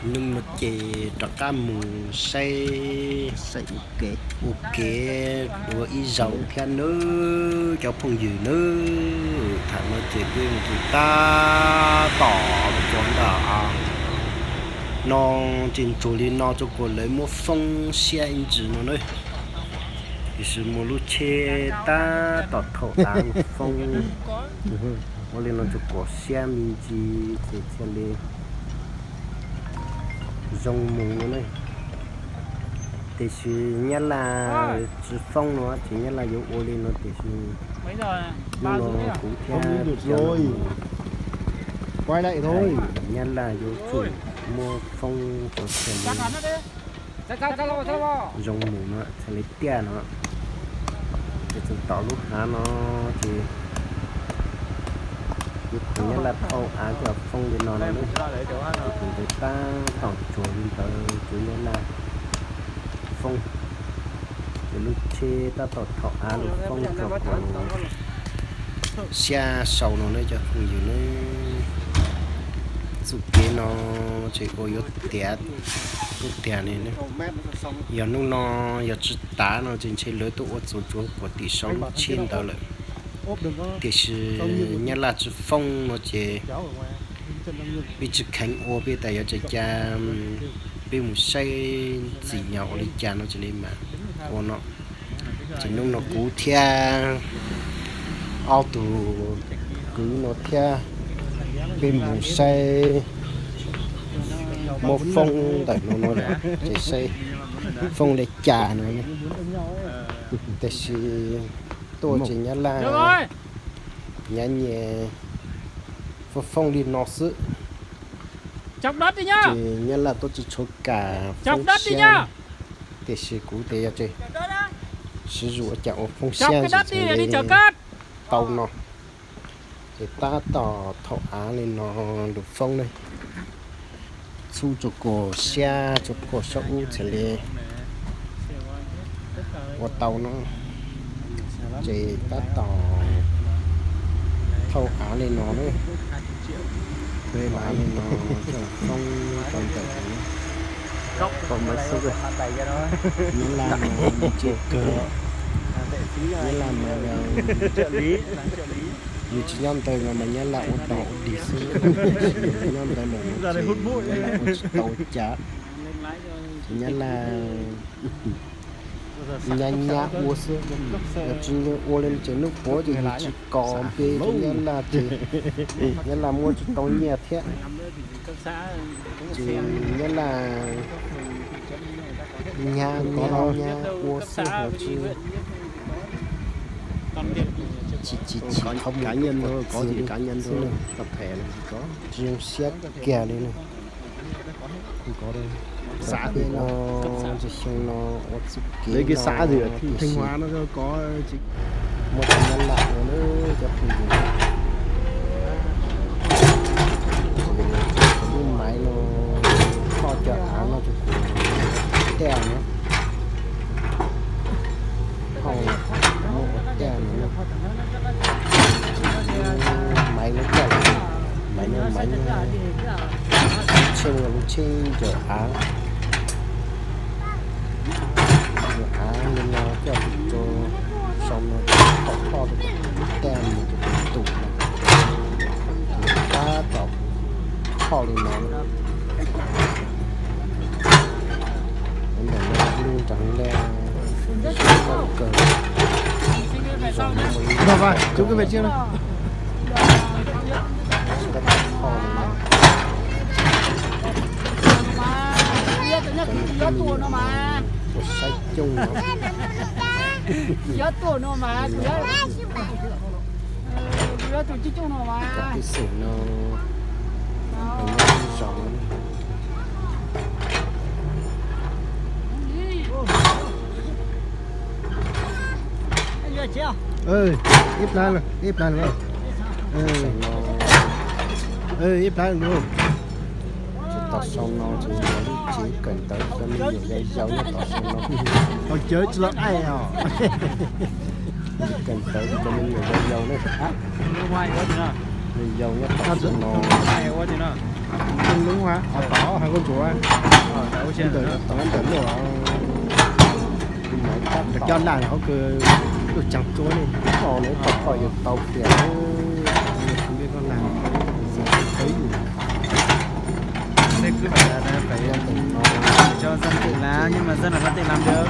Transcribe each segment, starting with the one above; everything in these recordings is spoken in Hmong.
Hnub no ces rov qab mus saib ua kev dua ib zaug thiab nawb cov phooj ywg nawb. Thaum no ces peb mus tab tom tsuas ntawm no, tsis ntsuag li no rau kuas lawv muab foob siab ib ntsis no na. Tiam sis muaj lub tsheb tab tom thaum av foob, ua li no rau kuas siab me ntsis ces thiaj li zoo mus no na. Tiam sis Nyab Laj tsis foob no ces Nyab Laj yuav ua li no tiam sis hnub no kuv thiab Nyab Laj yuav tsum muab foob rau thiaj li zoo mus no thiaj li tiaj no. Ces txog tom lub hav no ces yuav khoom Nyab Laj thauj av coj foob li no no na. Ces tus ntawd tab tom tsuas li ntawd ces Nyab Laj foob, ces lub tsheb tab tom thaum av los foob rau kuas siab sau no na cov phooj ywg nawb. Txuj kev no ces ua yuav tiav, ua tiav ne. Yog hnub no yog tsis tav no ces ntshe lawv tuaj ua txuas tsuav kuas tim saum lub tsheb ntawd lawm. Tiam sis Nyab Laj tsis foob no ces peb tsis kheev ua, peb tas yuav tsa cas, peb mus saib ntxim nyog ua li cas no ces li mam ua no. Ces hnub no kuv thiab ob tug kwv no thiab peb mus saib muab foob ntawm no no ces saib foob li cas no. Tiam sis tuaj ces Nyab Laj nyav nyes foob foob li no xwb. Ces Nyab Laj tuaj tsis tshua kam foob siab, tiam sis kuv tias yog siv zug ua cas ua foob siab ntsis tau no. Ces tab tom thaum av li no lus foob ne, txhub rau kuas siab rau kuas saub ub txhia li ua tau no. Ces tab tom thauj av li no na, thauj av li no coj foob rau ntawm no. Nyab Laj mas ntse kawg, Nyab Laj mas yus tsis nyob ntawd no mas Nyab Laj ua dog ua dig xwb, nyob ntawd lawm no ces Nyab Laj ua tsis tau cas. Ces Nyab Laj nyab nyab ua xwb, yog tsis ua li no ces hnub puav ces yus tsis kos npe rau Nyab Laj ces Nyab Laj muab tsis tau nyiaj thiab. Ces Nyab Laj nyab nyab nyab ua xwb ho tsis, tsis, tsis, tsis qhov mus xwb, tsis zoo siab kiag li na. Xav peb no, xyoo no ua txuj kev no tiam sis muaj cov Nyab Laj ua na cov phooj ywg. Lub maiv no thauj cov av no rau kuv tiaj no, thauj muab ua tiaj no. Maiv no coj, maiv no maiv no, tsheb no lub tsheb ncaws av, ncaws av li no coj rau sau no, thauj thauj rau tiaj mus rau tus tus no, tab tom thauj li no. Ntawm no lub nrees lej kawg. Ua saib coob no, cov pej xeem no, nyob zos. Ib plab, ib plab, ib plab. Tsis tau sau no ces yog lub tsev kawm ntawv cov me nyuam yaus yaus nyob tom sau no. Hauv cawv tsis los aim os. Kawm ntawv cov me nyuam yaus yaus na. Me yaus nyob tom sau no. Lub a, tod hais koj ntsuav ntawm luaj, cov laj hauv kws lub caag tsuab ne, o, lawv tau qhov yuav tau tias, koj laj, xav qhov yus. Cov zaj tim lav, nyuj mas zaj no koj tej lam dawb,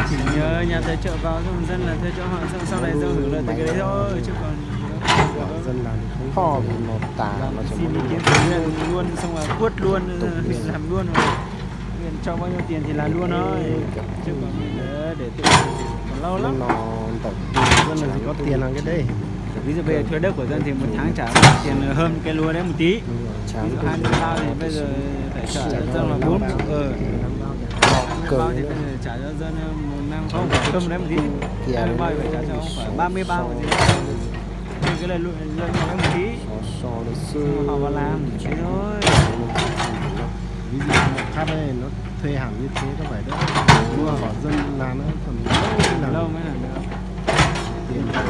tsis nyob nyaj teb chaws vau, zaj no teb chaws ho xab xab lais zaj hwm lawm tes kawg li. Zaj no tas no ces luaj xoo kuab luaj, lam luaj no, tso bao nhiêu tiền thì làm luôn thôi. Chứ còn bây giờ để tôi còn lâu lắm. Ví dụ bây giờ thuê đất của dân thì một tháng trả tiền hơn cái lúa đấy một tí. Ví dụ hai mươi bao thì bây giờ phải trả cho dân là bốn. Ờ. Hai mươi bao thì bây giờ trả cho dân một năm không phải hơn đấy một tí. Hai mươi bao thì phải trả cho ông khoảng ba mươi bao gì đấy. Cái lợi nhuận đấy một tí. Họ vào làm thế thôi. Ví dụ một phát đây nó thuê hẳn như thế có phải đâu. Mua họ dân làm nó còn lâu mới làm được. Tiền đâu.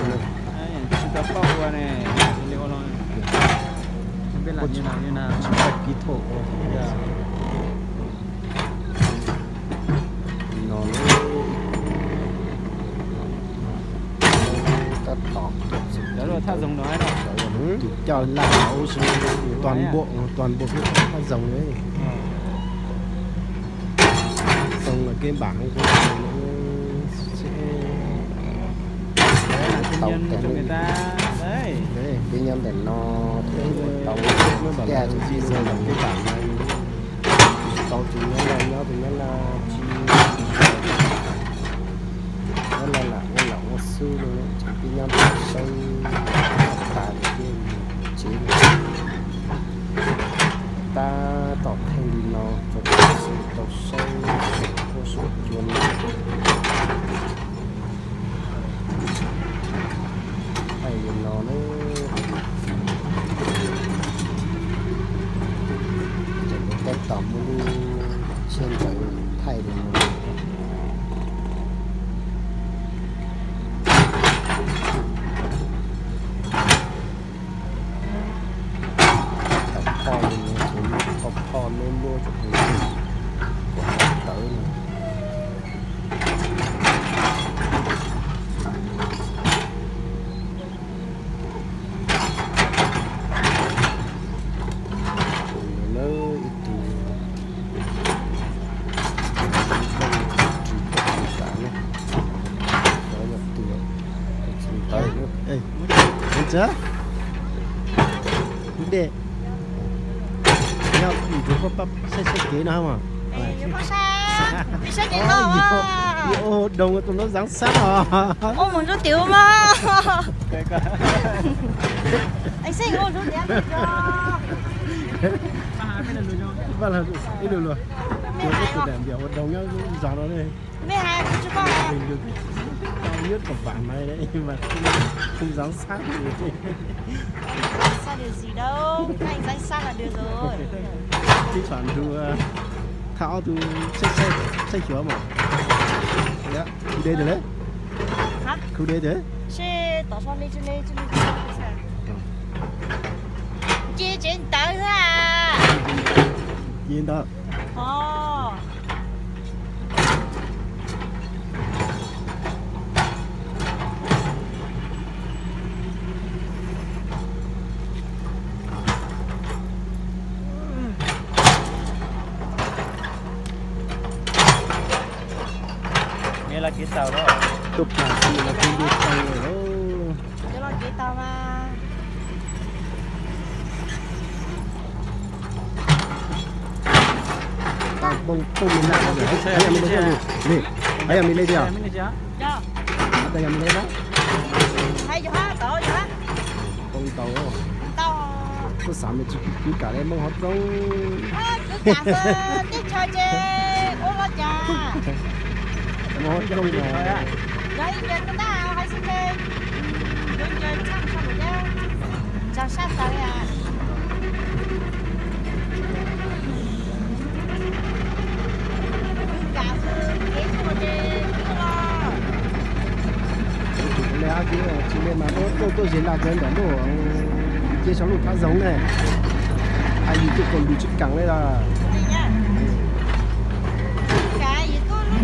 Đấy, chỉ có bao qua này, thì đi online. Không biết làm như nào, như nào. Chỉ có kỹ thuật thôi. Dạ. No, tab tom, cov laj hauv, tus coj laj hauv, toàn bộ, toàn bộ cái tháp Rồng đấy. Rồng là cái bảng của nó sẽ tau cái này. Đấy, cái nhóm đèn no, tàu, cái di rời bằng cái bảng này. Tau tus nyob laj nyob, tus nyob laj tsis nyob laj, lam ua lam ua xwb li, tseem pib nyob ntawm saib tas li thiab tsev. Tab tom theej li no rau tau saib suam huab suam cua no. Thaij li no na. Ces tab tom muaj lub tsiaj ntawd thaij li no. Tau phoj li no ces muab phoj phoj lub lub rau tus tawv no. Lawv ib tug ris tau ris tas na, lawv yog tus tawv na. Ntxawg, de, yog ntxuav koj pab saib saib kev no mas. Ua doos tus no zav sab os. Ua mus nrub tim ub mas. Ib lus luag, ua tus daim npias ua doos nyob zos no ne. Nyob tom pam no mas không dám sát. Không dám sát điều gì đâu, các anh dám sát là được rồi. Thỉnh thoảng tus, thaum ob tug saib xyuas mas. Khu dej twg lawm? Hả? Khu dej twg? Seb tom so li, seb li, seb li. Nce tsev ntawd xwb a. Nce ntawd. Ò. Neb los kev tau lawm. Tuaj plam tsis los kev nce tau lawm. Cov los kev tau mas. Tau poob poob me naj li, li, li, li, yog me li tiag. Yog me li na. Poob ntau. Kuj xav me tsis kwv kam li Hmoob hov rooj. Kwv kam xwb, teb chaws ces ua li cas. Hmoob hov rooj mas. Tsis li mas tuaj tuaj zes laj kawg ntawm lub, ces saum lub thab zoov ne. Yus tuaj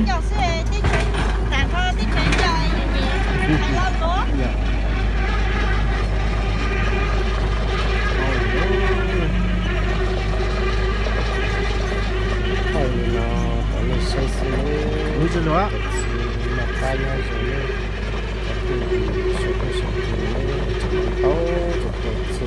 kaus lus tsis keej li lawm. Thaum no rau nej saib xwb, lub tsis luag, noj qab nyob zoo, cov phooj ywg sawv daws, tau txhua tus txhua